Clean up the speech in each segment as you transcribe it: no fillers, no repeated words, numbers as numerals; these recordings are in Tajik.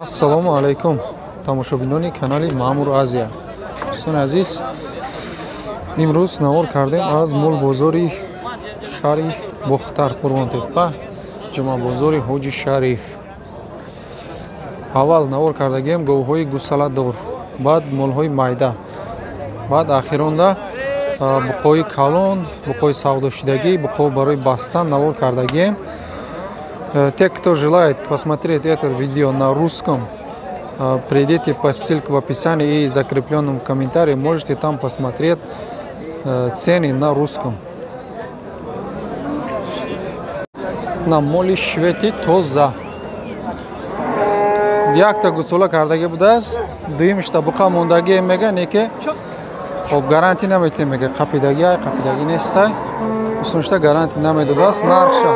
Ассалому алайкум, тамошобинони канали Маъмур Азия. Дӯстони азиз, имрӯз навор кардем аз молбозори шаҳри Бохтар, Қурғонтеппа, ҷумъабозори Ҳоҷи Шариф. Аввал навор кардагием говҳои гусаладор, баъд молҳои майда, баъд ахиронда буқои калон, буқои савдошидагӣ, буқо барои бастан навор кардагием. Те, кто желает посмотреть это видео на русском, придите по ссылке в описании и закрепленном комментарии, можете там посмотреть цены на русском. На моли швети тоза. Якта гусола кардаги будааст, дуюмшта буқа мондаги мега, неке хоб гарантия наметем мега, қапидаги ай, қапидаги нестай. Усуншта гарантия намедодааст, нархша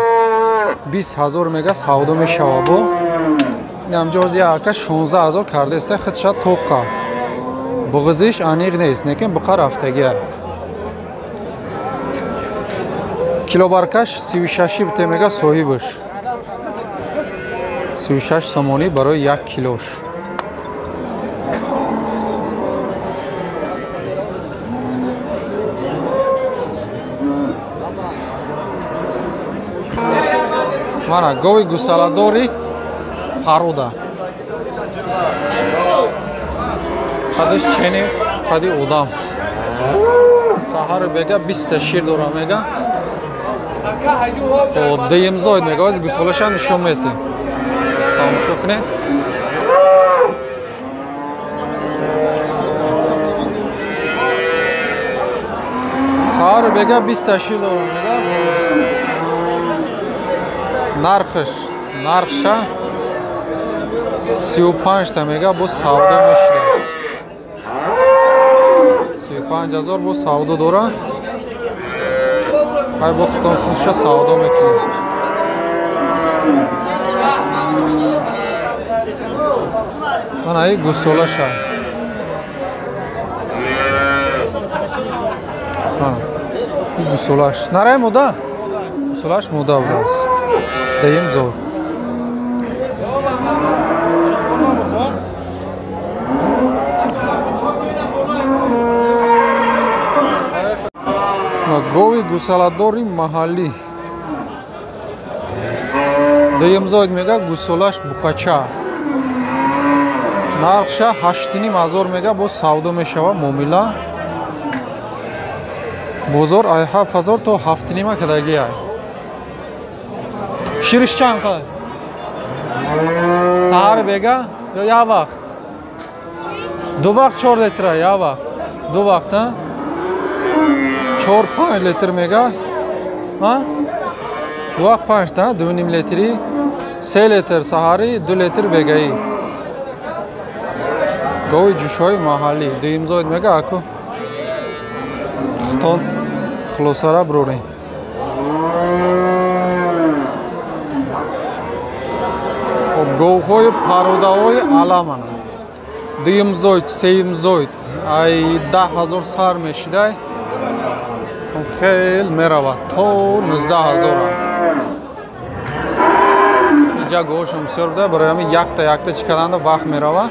20 ҳазор мега савдо мешава бо. Инамҷоз яка 16 ҳазор кардааст, худша тоққа. Буғизиш аниқ нест, лекин буқа рафтагия. Килобаркаш 36 бите мега соҳибаш. 36 сомонӣ барои 1 килош. Мана гови гусаладори парода. Қадиш чени, қади одам. Саҳар бега 20 та шир дора мега. Хоб дуюмзоид мега, оз гусолаша нишон метем. Тамошо кунед. Саҳар бега 20 та шир дора мега. Нархш, нархша 35 та мега бо савдо мешидааст. 35 ҳазор бо савдо дора. Ай бо хутон сунша савдо мекунад. Мана ай гусолаша. Мана ин гусолаш. Нарай мода? Гусолаш мода будааст. Даим зор. Гови гусаладори маҳаллӣ. Дуюмзоид мега гусолаш буқача. Нархша 8,5 ҳазор мега бо савдо мешава муомила. Бозор ай 7 ҳазор то 7,5 кадаги ай. Шириш чанд қад? Саҳар бега ё як вақт? Ду вақт 4 литра, як вақт. Ду вақт, а? 4-5 литр мега. А? Ду вақт 5 та, 2,5 литри, 3 литр саҳарӣ, 2 литр бегаӣ. Гови ҷӯшҳои маҳаллӣ. Дуюмзоид мега аку. Хитон хулосара брорем. Говҳои пародаҳои аламанд. Дуюмзоид, сеюмзоид ай 10 ҳазор сар мешидай, хел меравад то 19 ҳазор. Инҷа говҳошон бисёр буда, барои ҳамин якта якта чӣ карданда вақт меравад.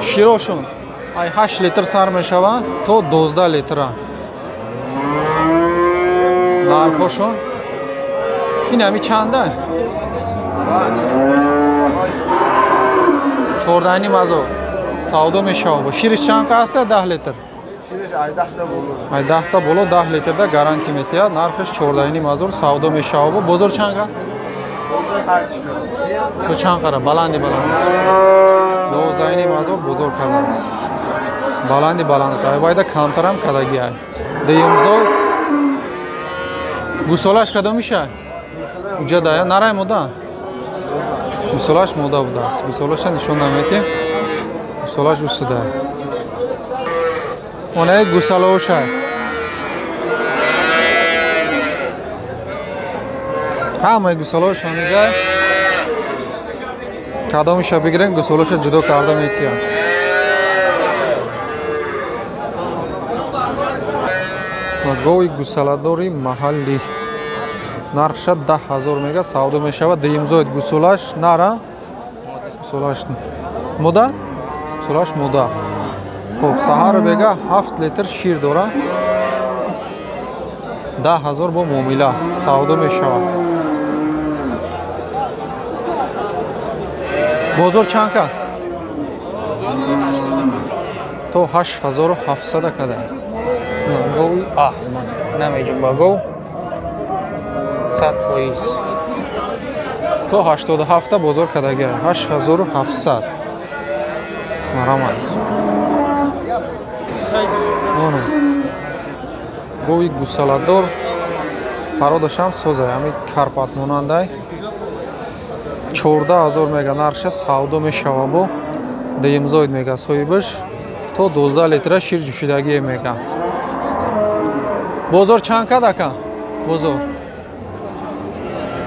Широшон ай 8 литр сар мешавад то 12 литра. Нархошон ин ҳами чанда? 14,5 ҳазор савдо мешавад. Шириш чанд аст? 10 литр. Шириш ай 10 та боло. Ай 10 та боло 10 литрда гарантия метиҳад. Нархиш 14,5 ҳазор савдо мешавад. Бозор чанд қа? Бозор ҳар чӣ кара. То чанд қара? Баланди баланд. 12,5 ҳазор бозор кардааст. Баланди баланд. Ай байда камтарам кадаги ай. Дуюмзой гусолаш кадомиша? Уҷа дая нарай мода? Гусолаш мода будааст. Гусолаша нишон наметем. Гусолаш усуда. Онаи гусалаоша. Ҳамаи гусалаош ҳамиҷа. Кадомиша бигирем, гусолаша ҷудо карда метиҳам. Гови гусаладори маҳаллӣ. Нархша 10 ҳазор мега савдо мешавад. Дуюмзоид гусолаш нара? Гусолаш Мода? Гусолаш мода. Хоб, саҳару бега 7 литр шир дора. 10 000 бо муомила савдо мешавад. Бозор чанд кард? То 8700 када. Гови аҳмад намеҷунба гов 100%. То 87 бозор кадага 8700. Марамат. Гови гусаладор пародашам созай, ҳами карпат монандай. 14 000 мега нарша савдо мешава бо дуюмзоид мега соҳибаш то 12 литра шир ҷӯшидагие мега. Бозор чанд кад ака? Бозор.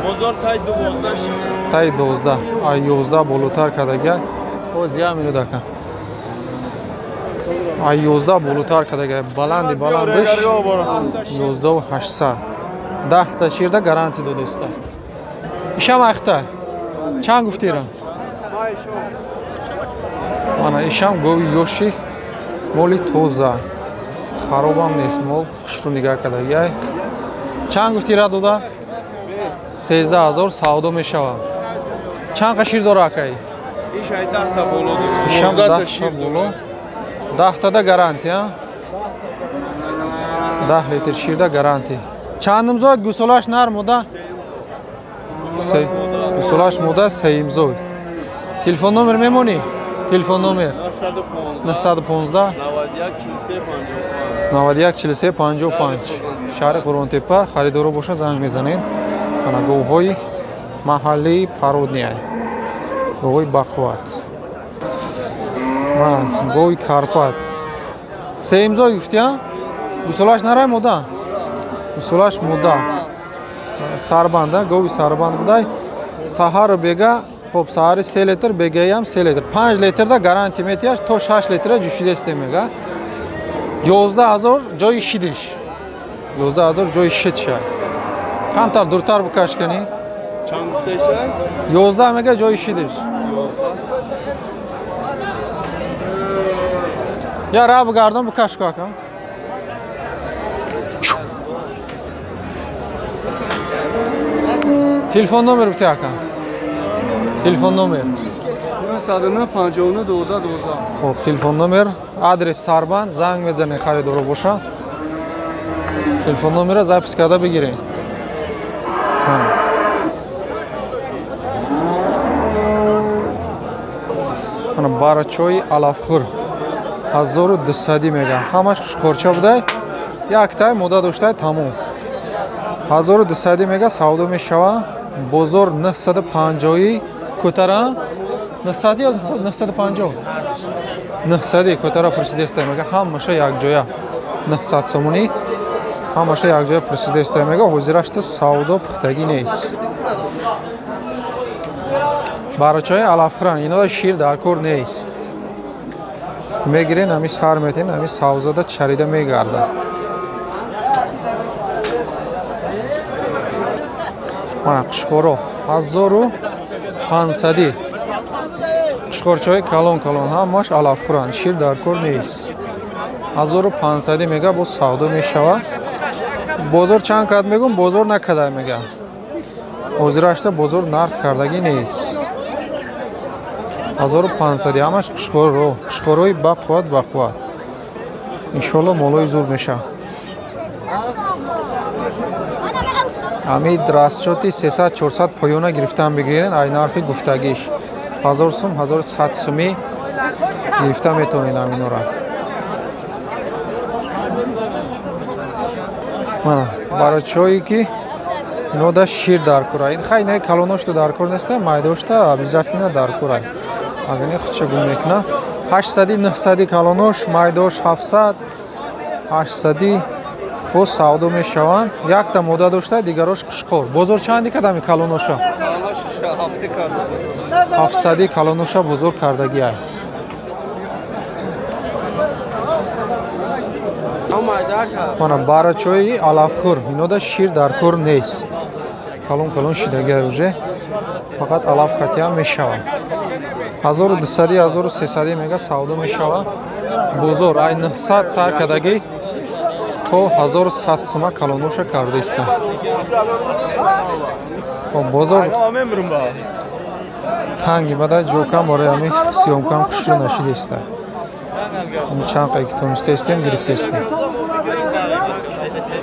Бозор тай 12 шид. Тай 12, ай 11 болотар кадага. Боз як минут ака. Ай 11 болотар кадага. Баланди баландиш 11 800. 10 та ширда гарантия додеста. Ишам ахта. Чанд гуфтира? Мана ишам гови ёши моли тоза. Харобам нест мол, хушрӯ нигаҳ кардагиай. Чанд гуфтира дода? 13 000 савдо мешавад. Чанд қа шир дора акай? Иш ай 10 та боло дора. Ишам 10 та боло. 10 тада гарантия. 10 литр ширда гарантия. Чандум зоид гусолаш нар мода? Гусолаш мода сеюм зоид. Телефон номер мемонӣ? Телефон номер 915 91 43 55. Шаҳри Қурғонтепа харидоро боша занг мезанед. Ана говҳои маҳаллии породный. Говҳои бақувват. Мана гови карпат. Сеюм зоид гуфтӣ, а? Гусолаш нарай мода? Гусолаш мода. Сарбанд, гови сарбанд будай. Саҳару бега, хоб саҳари 3 литр, бегаям 3 литр. 5 литрда гарантия метиҳаш, то 6 литра ҷӯшидесте мега. 11 000 ҷои шидиш. 11 000 ҷои шидша. Камтар дуртар бикаш кани. Чанд гуфтаиса? 11 мега ҷои шидиш. Я ра бигардон бикаш ку ака. Телефон номер бите ака. Телефон номер. 959 59 12 12. Хоб, телефон номер, адрес Сарбанд, занг мезанед харидоро боша. Телефон номера запись карда бигиред. Ана барачои алафхӯр 1200 мега. Ҳамаш қушқорча будай, яктай мода доштай тамом. 1200 мега савдо мешава. Бозор 950 кӯтара 900 ё 950? 900 кӯтара пурсидестай мега. Ҳамаша якҷоя 900 сомонӣ. Ҳамаша якҷоя пурсидестай мега. Ҳозирашта савдо пухтагӣ нест. Барачаи алафхӯран, ино шир дар кор нест. Мегирен, ҳами сар метен, ҳами савзада чарида мегардад. Мана қушқоро 1500. Қушқорчаҳои калон калон ҳамаш алафхӯранд, шир дар кор нест. 1500 мега боз савдо мешавад. Бозор чанд кад мегум, бозор накадай мега. Ҳозирашта бозор нарх кардагӣ нест. 1500 ҳамаш қушқоро, қушқорои бақувват бақувват. Иншоалло молои зур мешавад. Ҳамин расчёти 300-400 поёна гирифтан бигирен, ай нархи гуфтагиш 1000 сум, 1100 сумӣ гирифта метавонед ҳаминора. Мана барачое ки инода шир дар кора. Ин хай не калоношта дар кор неста, майдошта обязательно дар кора. Агар не худша гум мекуна. 800 900 калонош, майдош 700, 800 боз савдо мешаванд. Якта мода дошта, дигарош қушқор. Бозор чанди кадами калоноша? 700 калоноша бозор кардагиай. Мана барачои алафхӯр, инода шир дар кор нест. Калон калон шидагиай уже. Фақат алаф хатиам мешавад. 1200 1300 мега савдо мешава. Бозор ай 900 сар кардагӣ то 1100 сума калоноша кардааста. Бозор танги бада ҷокам бораи ҳамин сиёмкам хушрӯ нашидааста. Чанд қай ки тонистаистем гирифтаистем.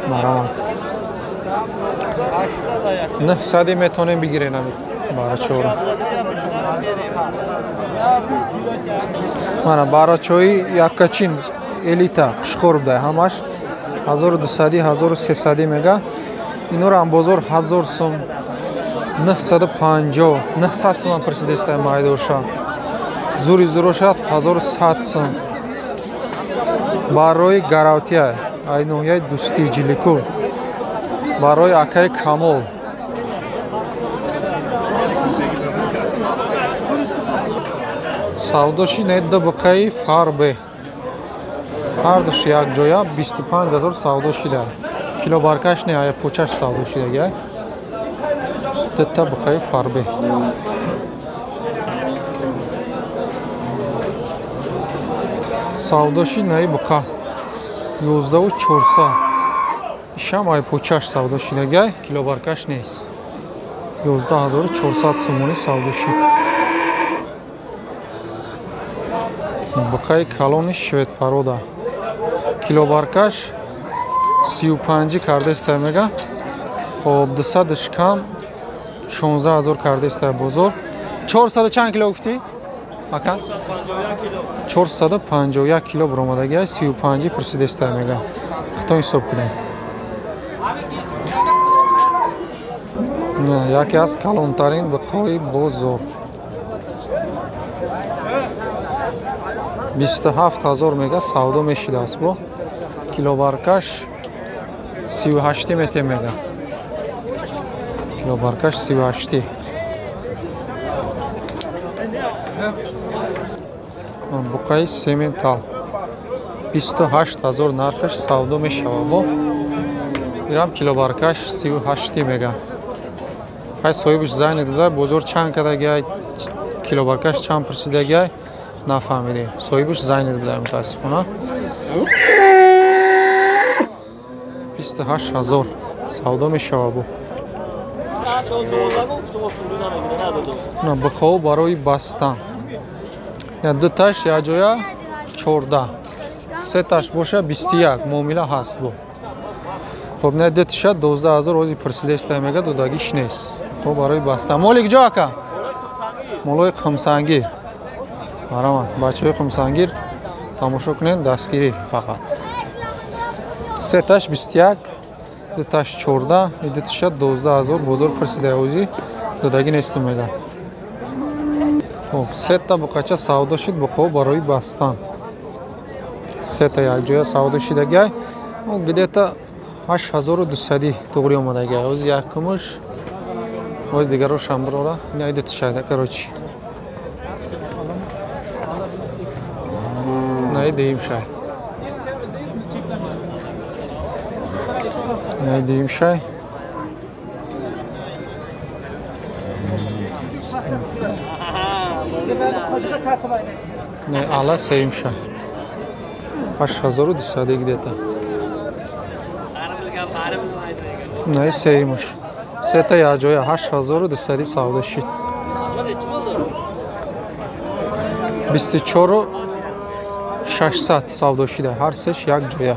Марамак. 900 метонем бигирем ҳамин барачоро. Мана барачои яккачин элита хушхӯр буда ҳамаш 1200 1300 мега. Инора ҳам бозор 1000 сум 950 900 сум пурсидааста майдоша. Зури зуроша 1100 сум. Барои гаравтия ай ноҳияи Дӯстӣ Ҷиликул. Барои акаи Камол. Савдоши не дбқаи фарбе. Ҳардуш якҷоя 25000 савдо шида. Килобаркаш не, ая пучаш савдо шидага. Дта бқаи фарбе. Савдоши наи бқа 11400. Ишам ай пучаш савдо шидага, килобаркаш нест. 11400 сомонӣ савдо шид. Бқаи калони шведпарода. Килобаркаш 35 кардааста мега. Хоб 200 кам 16000 кардааста бозор. 400 чанд кило гуфтӣ? Ака? 451 кило баромадагӣ, 35 пурсидааста мега. Хитон ҳисоб кунем. Яке аз калонтарин бқои бозор. 27000 мега савдо мешидааст бо. Килобаркаш 38 мете мега. Килобаркаш 38. Буқаи сементал 28000 нархаш савдо мешава бо. Ирам килобаркаш 38 мега. Хай соҳибаш зайни дода бозор чанд кардагиай, килобаркаш чанд пурсидагиай нафаҳмидем. Соҳибаш зайни дода мутаассифона. 28000 савдо мешава бо. Бқов барои бастан. Дуташ якҷоя 14, сеташ боша 21 муомила ҳаст бо. Хоб не дуташа 12000 ози пурсидааста мега, додагиш нест. Хоб барои бастан. Моли куҷо ака? Молои Қумсангир. Мараман, бачаҳои Қумсангир тамошо кунед, дастгирӣ фақат. Сеташ 21, дуташ 14, дуташа 12000 бозор пурсида ози додагӣ нест мега. Хоб сета буқача савдо шид буқо барои бастан. Сета якҷоя савдо шидагиай. Где-то 8200 туғри омадагиай. Оз якумуш, оз дигарошам бирора. Ина дуташайда, короче. Наи дуюмшай. Наи дуюмшай. Не, ала сеюмша. 8200 где-то. Не, сеюмш. Сета якҷоя 8200 савдо шид. 24600 савдо шида. Ҳар сеш якҷоя.